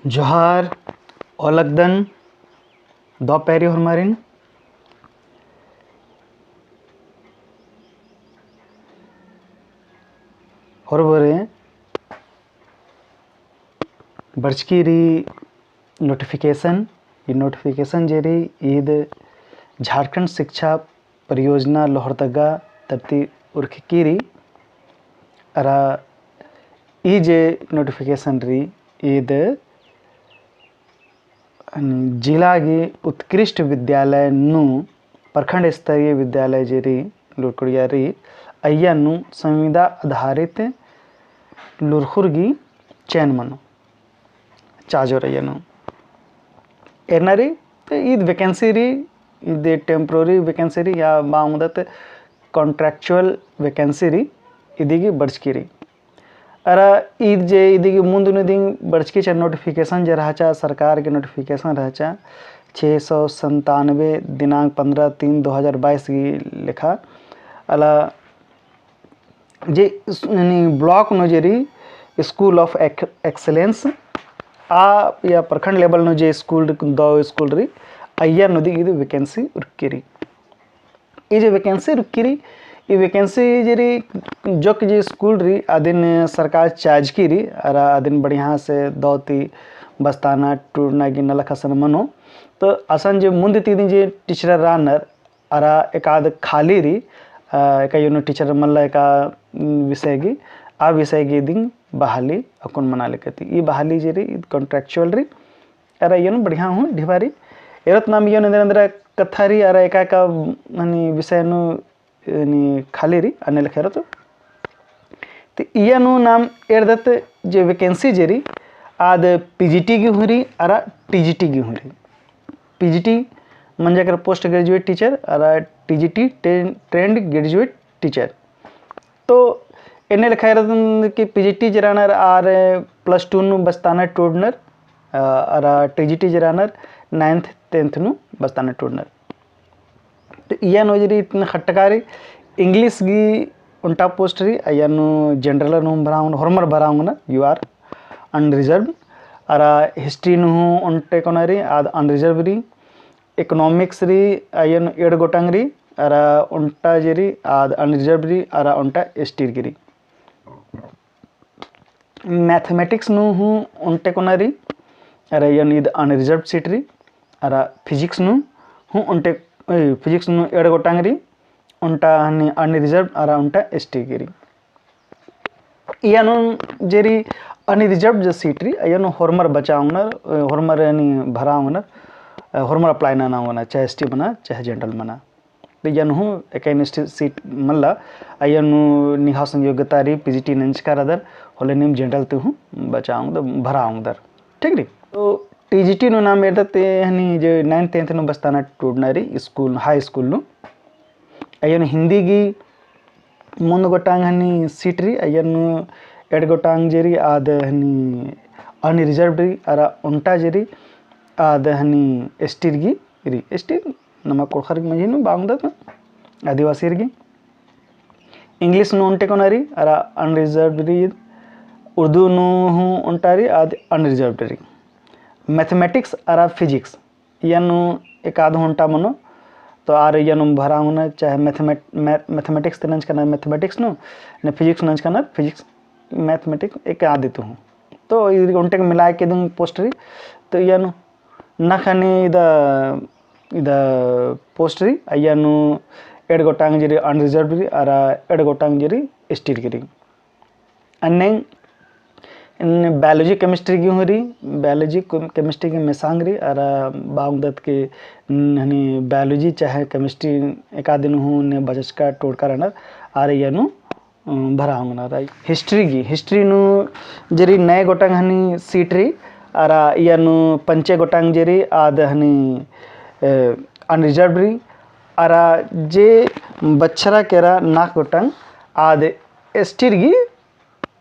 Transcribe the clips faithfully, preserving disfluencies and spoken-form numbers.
जोहार, ओलगदन, दौ पैरी होरमारिन। होरबोरे बरचकी रई notification, ई notification जे रई ईद झारखंड शिक्षा परियोजना लोहरदगा तरती उरखकी रई। अरा ई जे notification रई ईद जिला गही उत्कृष्ट विद्यालय नू प्रखंड स्तरीय विद्यालय जे रई लुरकुड़िया रई अइय्या नू संविदा आधारित लुरखुर गही चयन मनो। चाजोर अइय्या नू एरना रई, तो ईद vacancy रई, ईद temporary vacancy रई या बआ ओंगदत contractual vacancy रई, इदी गही बरचकी रई। अरा ईद जे इदी गही मुन्द नू दिम बरचकी चाहे notification जे रहचा, सरकार गही notification रहचा, छः सौ संतानवे दिनांक पन्द्रह तीन दो हज़ार बाईस गही लेखा, अला जे इस-, यानी block नू जे रई School of Ex-, Excellence, आ या प्रखंड level नू जे school रई, दौ school रई, अइय्या नू दिम ईद vacancy उरखकी रई। ई जे vacancy उरखकी रई, ई vacancy जे रई, जोक जे school रई, अदिन सरकार चाजकी रई, अरा अदिन बढ़िया से दौ ती बस्ताना टूड़ना गही नलख असन मनो। तो असन जे मुन्द ती दिम जे teacher रअनर, अरा एकाद खाली रई, अ, एका अइय्या नू teacher मल्ला एका, उम, विषय गही, आ विषय गही दिम बहाली अक्कुन मना लगी। ई बहाली जे रई, contractual रई, अरा अइय्या नू बढ़िया हूँ ढिबा रई। एरोत नाम अइय्या नू एन्दरा एन्दरा कत्था रई, अरा एका एका, यानी विषय नू, यानी खाली रई, अन्ने लेखा एरोत। तो अइय्या नू नाम एरदत जे vacancy जे रई, आद P G T गही हूँ रई, अरा T G T गही हूँ रई। P G T मंजा केरा post graduate teacher, अरा T G T train-, trained graduate teacher। तो एन्ने लेखा एरदन कि P G T जे रअनर आर plus two नू बस्ताना टूड़नर, अ, अरा T G T जे रअनर ninth tenth नू बस्ताना टूड़नर। तो अइय्या नू जे रई इतने खट्टका रई, English गही ओन्टा post रई, अइय्या नू general नू भरा ओंगनर, होरमर भरा ओंगनर, you are unreserved। अरा history नू हूँ ओन्टे कोना रई, आद unreserved रई। Economics रई, अइय्या नू एंड़ गोटंग रई, अरा ओन्टा जे रई, आद unreserved रई, अरा ओन्टा S T गही रई। Mathematics नू हूँ ओन्टे कोना रई, अरा अइय्या नू ईद unreserved seat रई, अरा physics नू हूँ ओन्टे, ए, physics नू एंड़ गोटंग रई, ओन्टा हनी unreserved, अरा ओन्टा S T गही रई। अइय्या नू जे रई unreserved जे seat रई, अइय्या नू होरमर बचा ओंगनर, अ, होरमर यानी भरा ओंगनर, अ, होरमर apply नना ओंगनर, चाहे S T मना, चाहे general मना। तो अइय्या नू हूँ एकैन S T seat मल्ला, अइय्या नू निंग्है संग योग्यता रई, P G T नंजका रअदर, होले नीम general ती हूँ बचा ओंगदर, भरा ओंगदर। ठीक रई? तो T G T नू नाम एरदत हनी जे ninth tenth नू बस्ताना टूड़ना रई, school, high school नू। अइय्या नू हिंदी गही मुन्द गोटांग हनी seat रई, अइय्या नू एंड़ गोटांग जे रई आद हनी unreserved रई, अरा ओन्टा जे रई आद हनी S T गही रई। S T नमा कुँड़ुख़र गही मझी नू बआ ओंगदत, आदिवासीर गही। English नू ओन्टे कोना रई, अरा unreserved रई। उर्दू नू हूँ ओन्टा रई, आद unreserved रई। Mathematics अरा physics अइय्या नू एकाद ओन्टा मनो, तो आर अइय्या नू भरा ओंगनर, चाहे mathemat-, math-, mathematics ती नंजकनर mathematics नू, ने physics नंजकनर physics, mathematics एकाद ती हूँ। तो ई ओन्टे के मिलाय के दिम post रई, तो अइय्या नू नखनी इदा, इदा post रई, अइय्या नू एंड़ गोटांग जे रई unreserved रई, अरा एंड़ गोटांग जे रई S T गही रई। अन्ने, इन्ने biology chemistry गही हूँ रई, biology को-, chemistry गही मेसांग रई, अरा बआ ओंगदत के, हनी biology चाहे chemistry एकादिन हूँ ने बचचका टोड़का रअनर, आर अइय्या नू, अ, भरा ओंगनर। History गही, history नू जे रई नौ गोटांग हनी seat रई, अरा अइय्या नू पंचे गोटांग जे रई आद हनी, अ, unreserved रई, अरा जे बछरा केरा नाख गोटांग आद S T गही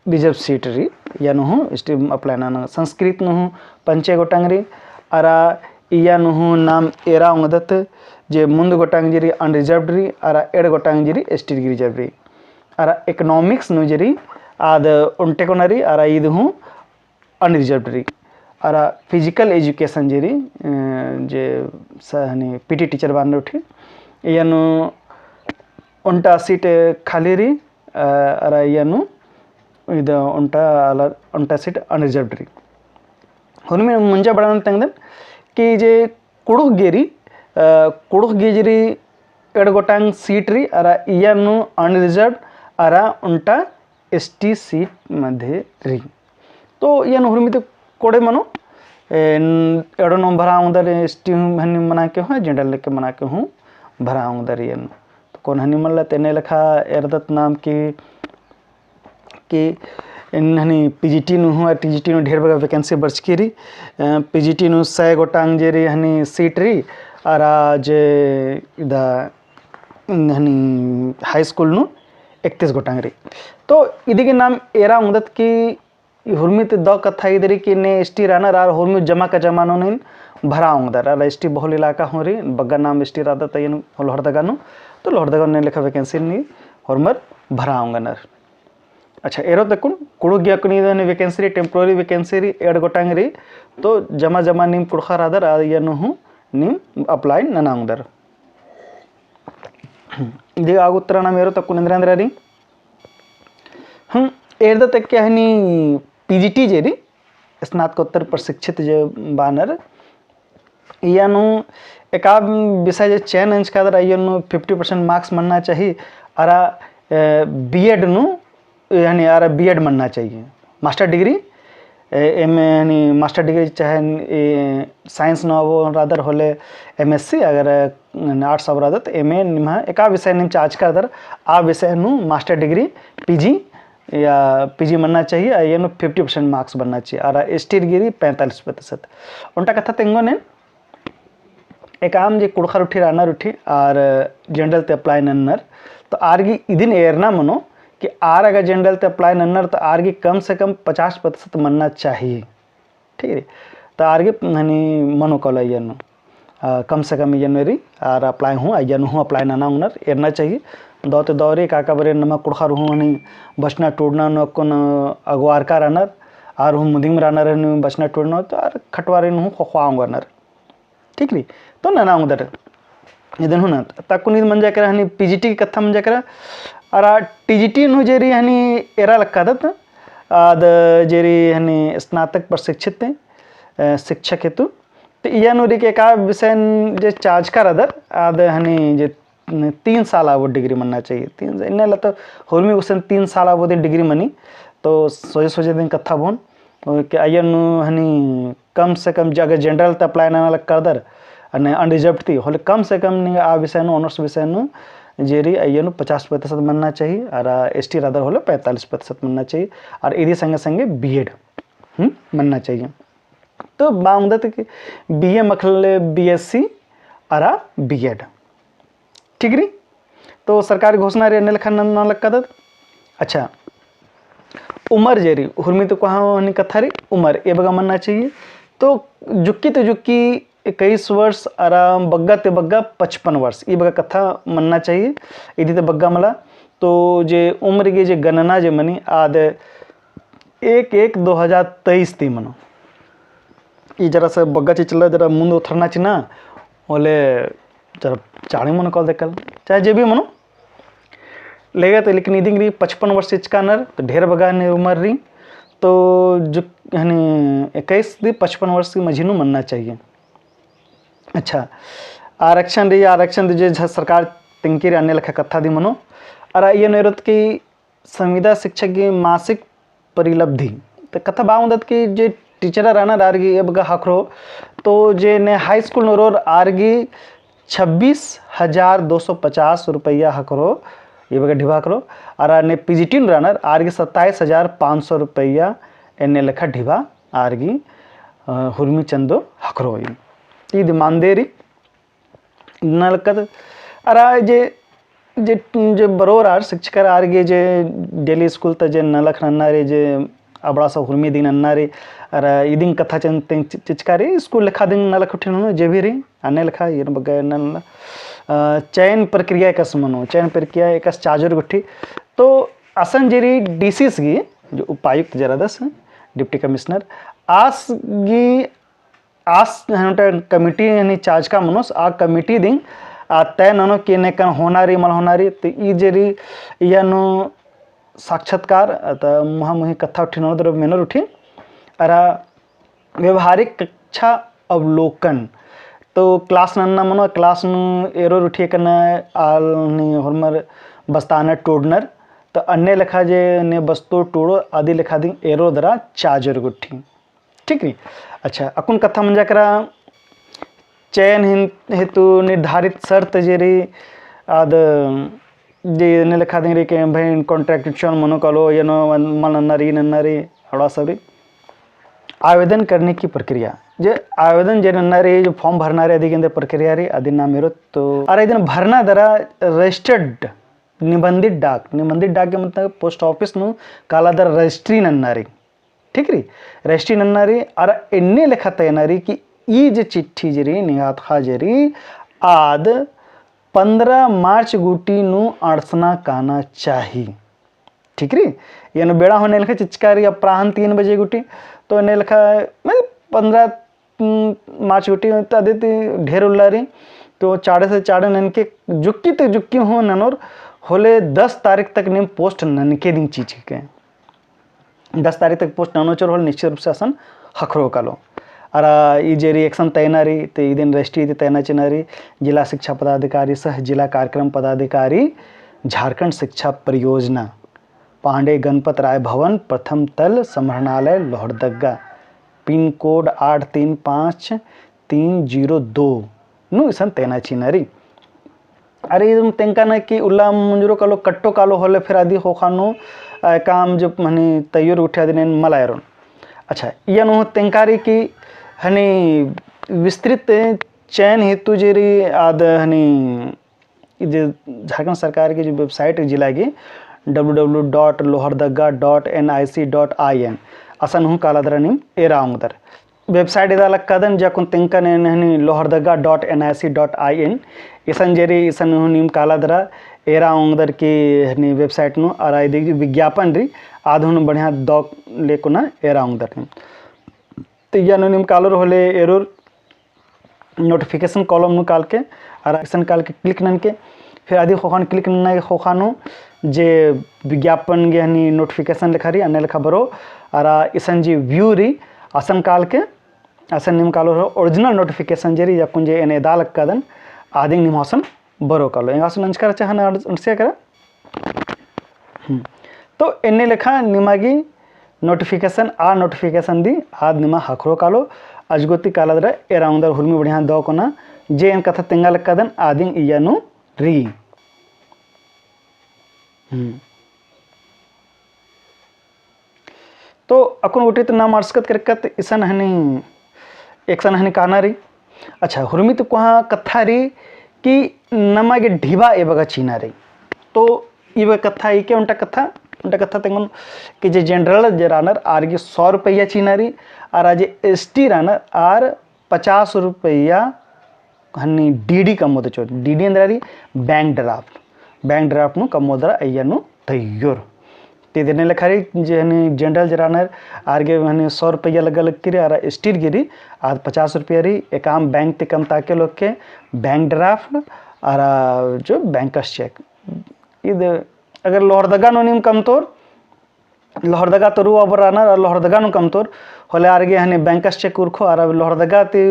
reserve seat रई, अइय्या नू हूँ S T apply नना। संस्कृत नू हूँ पंचे गोटांग रई, अरा अइय्या नू हूँ नाम एरा ओंगदत जे मुन्द गोटांग जे रई unreserved रई, अरा एंड़ गोटांग जे रई S T गही reserve रई। अरा economics नू जे रई आद ओन्टे कोना रई, अरा ईद हूँ unreserved रई। अरा physical education जे रई, अ, जे स-, हनी P T teacher बअनर उठी, इय्या नू ओन्टा seat खाली रई, अ, अरा इय्या नू इद ओन्टा आलर, ओन्टा seat unreserved रई। हुरमी मुंजा बड़ा नन तेंगदन कि जे कुँड़ुख़ गे रई, अ, कुँड़ुख़ गे जे रई एंड़ गोटांग seat रई, अरा इय्या नू unreserved अरा ओन्टा S T seat मध्ये रई। तो इय्या नू हुरमी ती कोड़े मनो, ए, एंड़ो नू भरा ओंगदर, S T हूँ हनी मना के हूँ, general लेके मना के हूँ भरा ओंगदर इय्या नू। तो कौन हनी मल्ला, तो एन्ने लेखा एरदत नाम कि कि एन हनी P G T नू हूँ, T G T नू ढेर बग्गे vacancy बरचकी रई। अ, P G T नू सय गोटांग जे रई हनी seat रई, अरा जे इदा हनी high school नू इकतीस गोटांग रई। तो इदी गे नाम एरा ओंगदत कि हुरमी ती दव कत्था इदरी कि ने S T रअनर आर हुरमी जमा का जमा नू नीन भरा ओंगदर। आर S T बहुल इलाका हूँ रई, बग्गे नाम S T रअदत अइय्या नू लोहरदगा नू, तो लोहरदगा नू एन्ने लेखा vacancy नीन होरमर भरा ओंगनर। अच्छा, एरोत अक्कुन कुँड़ुख़ गे अक्कुन इदन vacancy रई, temporary vacancy रई, एंड़ गोटांग रई, तो जमा जमा नीम कुँड़ुख़र रअदर, अइय्या नू हूँ नीम apply नना ओंगदर। इदी आगु उत्तरा नाम एरोत अक्कुन एन्दरा एन्दरा रई। हम्म, एरदत कि हनी P G T जे रई, स्नातकोत्तर प्रशिक्षित जे बअनर, इय्या नू एका विषय जे चयन नंजकादर अइय्या नू fifty percent marks मन्ना चाही, अरा, ए, B Ed नू, यानी अरा B Ed मन्ना चाही। Master degree, A, M A यानी master degree चाहे, ए, science नू अबो रअदर होले M S C, अगर, ए, arts अबो रअदर तो M A निम्हा एका विषय नीम चाचकादर, आ विषय नू master degree P G या P G मन्ना चाही, अइय्या नू fifty percent marks मन्ना चाही, अरा S T गे रई पैंतालीस प्रतिशत। ओन्टा कत्था तेंगोन एन, एकअम जे कुँड़ुख़र उठी रअनर उठी, आर general ती apply नन्नर, तो आर गे इदिन एरना मनो कि आर अगर general ती apply नन्नर, तो आर गे कम से कम पचास प्रतिशत मन्ना चाही। ठीक रई। तो आर गे हनी मनो कालो अइय्या नू, अ, कम से कम अइय्या नू रई, आर apply हूँ, अइय्या नू हूँ apply नना ओंगनर, एरना चाही। दव ती दव रई, काका बरे नमा कुँड़ुख़र हूँ हनी बचना टूड़ना नू अक्कुन अगुवारका रअनर, आर हूँ मुदिम रअनर हनी बचना टूड़ना, तो आर खटवारी नू हूँ ख़ोख़ा ओंगनर। ठीक रई, तो नना ओंगदर। इदन हूँ ना, तक्कुन इद मंजा केरा हनी P G T की कत्था मंजा केरा, अरा T G T नू जे रई हनी एरा लक्कादत, आद जे रई हनी स्नातक प्रशिक्षित, अ, शिक्षक हेतु। तो इय्या नू रई कि एका विषय जे चाचका रअदर, आद हनी जे तीन साल अबोर degree मन्ना चाही। तीन, एन्ने ला तो हुरमी गुसन तीन साल अबोर degree मनी, तो सोझे सोझे इदिन कत्था बओन, कि अइय्या नू हनी कम से कम जे अगर general ती apply नना लक्कादर, अन्ने unreserved ती, होले कम से कम नीन आ विषय नू, honours विषय नू, जे रई अइय्या नू पचास प्रतिशत मन्ना चाही, अरा S T रअदर होले पैंतालीस प्रतिशत मन्ना चाही, अरा इदी संगे संगे B Ed, हम्म, मन्ना चाही। तो बआ ओंगदत कि B A मखले B S C अरा B Ed। ठीक रई? तो सरकार घोषणा रई एन्ने लेखा नना लक्कादत। अच्छा, उमर जे रई, हुरमी ती कोहा हनी कत्था रई, उमर ए बग्गे मन्ना चाही। तो जुक्की ती जुक्की इक्कीस वर्ष अरा बग्गे ती बग्गे पचपन वर्ष, ई बग्गे कत्था मन्ना चाही। इदी ती बग्गे मला, तो जे उम्र गे जे गणना जे मनी आद एक एक दो हजार तेईस ती मनो। ई जरा सा बग्गे चिच्चका जरा मुन्द ओथरना चिना, होले जरा चाड़ी मनो काल देकल, चाहे जे भी मनो। लेगा तो लेकिन इदिंग रई पचपन वर्ष चिच्चका नर, तो ढेर बग्गे हनी उमर रई, तो जो हनी इक्कीस ती पचपन वर्ष की मझी नू मन्ना चाही। अच्छा, आरक्षण रई, आरक्षण ती जे झ-, सरकार तिंकी रई अन्ने लेखा कत्था दी मनो। अरा इय्या नू एरोत कि संविदा शिक्षक की मासिक परिलब्धि। तो कत्था बआ ओंगदत कि जे teacher रअनर आर गे ए बग्गे ख़क्खरो, तो जे ने high school नू रओर आर गे छब्बीस हजार दो सौ पचास रुपया ख़क्खरो, ए बग्गे ढिबा ख़क्खरो, अरा ने P G T नू रअनर आर गे सत्ताईस हजार पाँच सौ रुपया एन्ने लेखा ढिबा आर गे, अ, हुरमी चंदो ख़क्खरो। ई दिमांदे रई नलकत। अरा जे, जे, जे बरोर आर शिक्षकर आर गे जे daily school ता जे नलख नन्ना रई, जे अबड़ा सा हुरमी दिम नन्ना रई, अरा इदिंग कत्था चन तेंग चि-, चिचका रई, school लेखा दिम नलख उठिन हूँ जे भी रई, अन्ने लेखा, ये बग्गे नन्ना, अ, चयन प्रक्रिया एकासे मनो, चयन प्रक्रिया एकासे चाजोर गुट्ठी। तो असन जे रई D Cs गे, जो उपायुक्त जे रअदस, Deputy Commissioner, आस गी आस हनुटा कमेटी हनी चाजका मनोस, आ कमेटी दिंग आ तय ननो कि नेकन होना रई, मल होना रई, तो ई जे रई, इया नू साक्षात्कार, त मुहा मुही कत्था उठी ननो दर मेनर उठी, अरा व्यवहारिक कक्षा अवलोकन। तो class नन्ना मनो, class नू एरोर उठी कना आल नी होरमर बस्तानर टोड़नर, तो अन्ने लेखा जे ने बस्तो टोड़ो आदि लेखा दिंग एरोर दरा चाजर गुट्ठी। ठीक रई। अच्छा, अक्कुन कत्था मंजा केरा चयन हिन-, हेतु निर्धारित शर्त जे रई, आद जे ने लेखा दिंग रई के भाई contractual मनो कालो, ये नो मन-, मल नन्ना रई, नन्ना रई, हड़ा सब रई। आवेदन करने की प्रक्रिया, जे आवेदन जे नन्ना रई, जो form भरना रई, अदी के अंदर प्रक्रिया रई, अदी नाम एरो तो, अरा इदिन भरना दरा registered, निबंधित डाक, निबंधित डाक के मतलब post office नू काला दरा registry नन्ना रई। ठीक रई, registry नन्ना रई, अरा एन्ने लेखा तयना रई कि ई जे चिट्ठी जे रई, निंग्है अतख़ा जे रई, आद पन्द्रह मार्च गूटी नू अंड़सना काना चाही। ठीक रई, एन्ने बेड़ा हूँ एन्ने लेखा चिचका रई, अपराह्न तीन बजे गूटी, तो एन्ने लेखा, मतलब, पन्द्रह, उम, मार्च गूटी, तो अदे ती ढेर उल्ला रई, तो चाड़े से चाड़े ननके जुक्की ते जुक्की हूँ ननोर, होले दस तारीख तक नीम post ननके दिम चिचके। दस तारीख तक post ननोर होले निश्चित रूप से असन ख़क्खरो कालो। अरा ई जे रई एकसन तयना रई, ते इदिन registry ती तयना चिअना रई, जिला शिक्षा पदाधिकारी सह जिला कार्यक्रम पदाधिकारी झारखंड शिक्षा परियोजना, पांडे गणपत राय भवन, प्रथम तल, समाहरणालय, लोहरदगा, pin code आठ तीन पाँच तीन zero दो नू इसन तयना चिअना रई। अरे, इदम तेंका न कि उल्ला मुंजरो कालो, कट्टो कालो होले फिर अदी ख़ोख़ा नू, अ, काम जो हनी तैयार उठे अदिन एन मला एरोन। अच्छा, इया नू तेंका रई कि हनी विस्तृत चयन हेतु जे रई आद हनी ई जे झारखंड सरकार की जो website रई जिला की W W W dot lohardaga dot N I C dot I N, असन हूँ काला दरा नीम एरा ओंगदर। Website इदा लक्कादन, जे अक्कुन तेंकन एन Honey lohardaga dot N I C dot I N, इसन जे रई इसन हूँ नीम काला दरा एरा ओंगदर की हनी website नू, अरा इदी विज्ञापन रई आद हूँ बढ़िया दौ लेकुना एरा ओंगदर नीम। तो इया नू नीम कालोर होले एरोर notification column नू काल के, अरा इसन काल के click ननके, फिर अदी ख़ोख़ा नू click नन्ना ख़ोख़ा नू जे विज्ञापन गे हनी notification लेखा रई, अन्ने लेखा बरो, अरा इसन जे view रई, असन काल के, असन नीम कालोर original notification जे रई, अक्कुन जे एन एदा लक्कादन, आदिन नीम असन बरो कालो। एंगा असन नंजका रहचा हन अंड़सिया केरा। हम्म। तो एन्ने लेखा निमा गे notification, आ notification दी आद निमा ख़क्खरो कालो, अजगो ती काला दरा एरा ओंगदर हुरमी बढ़िया दौ कोना, जे एन कत्था तेंगा लक्कादन आदिन इया नू रई। हम्म। तो अक्कुन उठित नाम अंड़सकत केरकत इसन हनी, एकसन हनी काना रई। अच्छा, हुरमी ती कोहाँ कत्था रई कि नमा गे ढिबा एबगा चिअना रई। तो इबा कत्था इके ओन्टा कत्था, ओन्टा कत्था तेंगोन कि जे general जे रअनर आर गे सौ रुपया चिअना रई, अरा जे S T रअनर आर पचास रुपया हनी D D कमोदचो, D D एन्दरा रई, bank draft, bank draft नू कमोदरा अइया नू तैयोर। ते इदने लेखा रई जे हनी general जे रअनर आर गे हनी सौ रुपया लग्गा लग्गी रई, अरा S T गे रई आद पचास रुपया रई, एकअम bank ती कमताके लोग के bank draft अरा जो banker's cheque। इद अगर लोहरदगा नू नीम कमतोर, लोहरदगा तरू अबर रअनर, अरा लोहरदगा नू कमतोर, होले आर गे हनी banker's cheque उरखो, अरा लोहरदगा ती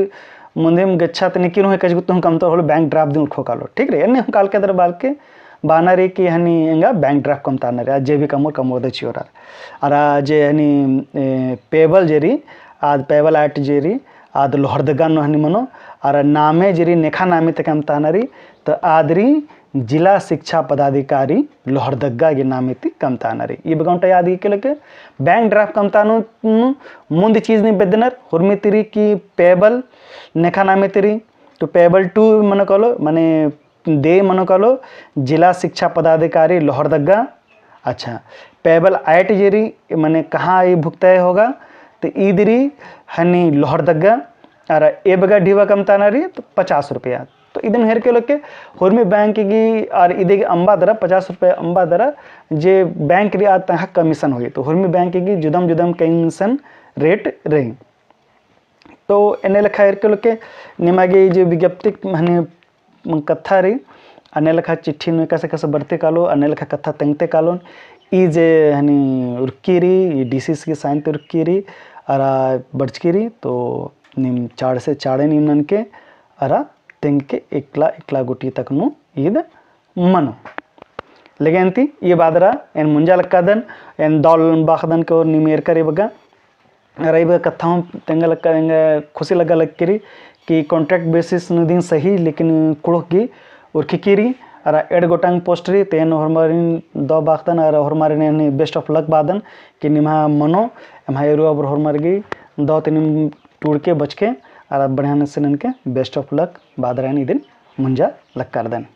मुन्दिम गेच्छा ती निकिन हूँ एकच गुत्तुम कमतोर, होले bank draft दिम उरखो कालो। ठीक रई, एन्ने हूँ काल के दर बाल के बाना रई कि हनी एंगा bank draft कमताना रई, आद जे भी कमोर कमोर दे चिओर आर। अरा जे हनी, ए, payable जे रई, आद payable act जे रई, आद लोहरदगा नू हनी मनो, अरा नामे जे रई नेखा नामे ती कमताना रई, तो आद रई जिला शिक्षा पदाधिकारी लोहरदगा गे नामे ती कमताना रई। इबगा ओन्टा याद इके लेके bank draft कमताना नू, नू मुन्द चीज नीम बेद्दनर, हुरमी ती रई कि payable नेखा नामे ती रई, तो payable to मनो कालो, मने दे मनो कालो, जिला शिक्षा पदाधिकारी लोहरदगा। अच्छा, payable at जे रई, मने कहाँ ये भुगतान होगा, तो ईद रई हनी लोहरदगा, अरा एबगा ढिबा कमताना रई, तो पचास रुपया। तो इदन हेरके लोग के हुरमी bank गे अरा इदे गे अम्बा दरा पचास रुपया अम्बा दरा जे bank रई आद तंग्है commission होई। तो हुरमी bank गे जुदम जुदम commission rate रई। तो एन्ने लेखा एरके लोके निमा गे जे विज्ञप्ति हने कत्था रई, अन्ने लेखा चिट्ठी नू एकासे एकासे बरते कालो, अन्ने लेखा कत्था तेंगते कालोन। ई जे हनी उरखी रई, ई DCs गे sign ती उरखी रई, अरा बरचकी रई, तो नीम चाड़ से चाड़े नीम ननके अरा तेंगके एकला एकला गुटी तक नू ईद मनो। लेकिन ती ई बादरा एन मुंजा लक्कादन, एन दौ बाखदन के और नीम एरकर बग्गे अरा ई बग्गे कत्था हूँ तेंगा लग्गा, एंगा खुशी लग्गा लग्गी रई कि contract basis नू दिम सही, लेकिन कुँड़ुख़ गही उरखी की रई, अरा एंड़ गोटांग post रई, ते एन होरमारिन दौ बाखदन, अरा होरमारिन एन best of luck बादन कि निम्है मनो, एम्है एरू अबुर होरमार गही दौ ती नीम टूड़के बचके, अरा बढ़िया से Nanke best of luck Bhadra एन इदिन मुंजा लक्कादन।